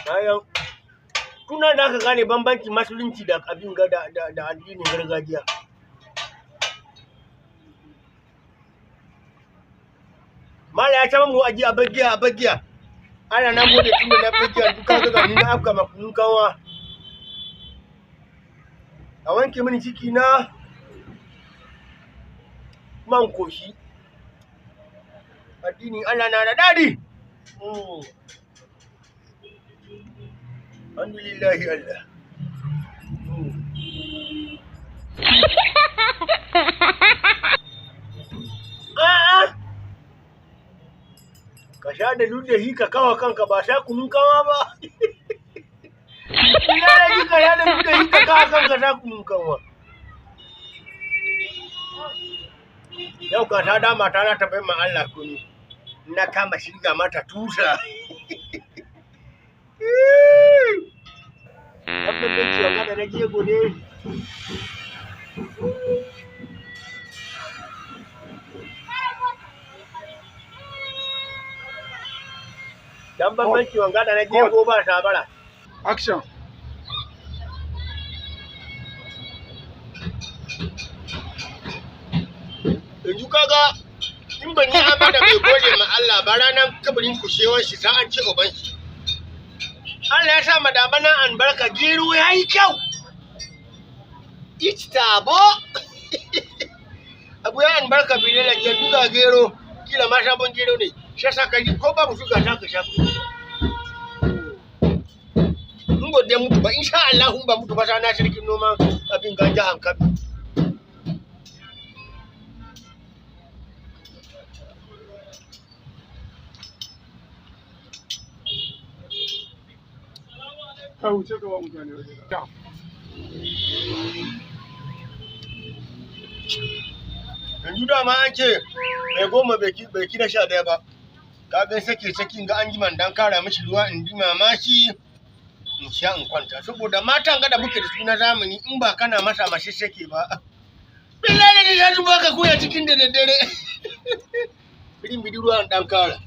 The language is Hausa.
Bayan tuna da aka gane bambanci musulunci da abin ga da addinin gargajiya. Mala ya ta mu aji a bagiya a bagiya. Ana na gode tun da na bagiya duka ga ni na afka makunun kanwa. A wanke mini ciki na man koshi. Addinin Allah na da dadi. Alhamdulillahi Allah. A'a. Ka sha da ludahi ka kawa kanka ba sha kunun kawa ba. Ina da ji ka sha da ludahi ka kawa kanka sha kunun kawa. Yau ka ta dama ta na taɓa ma Allah kuni. Na kama shirga mata tusa. Tabbatar cewa kada na jego ne. Dan bambanci wanga da na jego ba sabara. Action. Yanzu kaga in ban yi abada bai gode ma Allah ba ranar kabarin kushewar shi sa an ci uban shi. Allah ya sa madamanan albarka gero ya yi kyau. Ich tabo. Abu ya albarka bi da ke duka gero kila ma sabon gero ne. Shi yasa ka ko babu shuga ta ka sha. In ba dai mutu ba insha Allah in ba mutu ba sa na shirkin noma abin ganja hankali. Ka wuce ka ba mutane waje. Yanzu dama an ce mai goma bai kira 11 ba. Ka ga sake sakin ga an ji man dan kara mishi ruwa in ji mamaki in sha in kwanta. Saboda matan ga da muke da su na zamani in ba kana masa mashi sake ba. Billahi ne ya zuba ka koya cikin da daddare. Birin bidi ruwa in dan kara.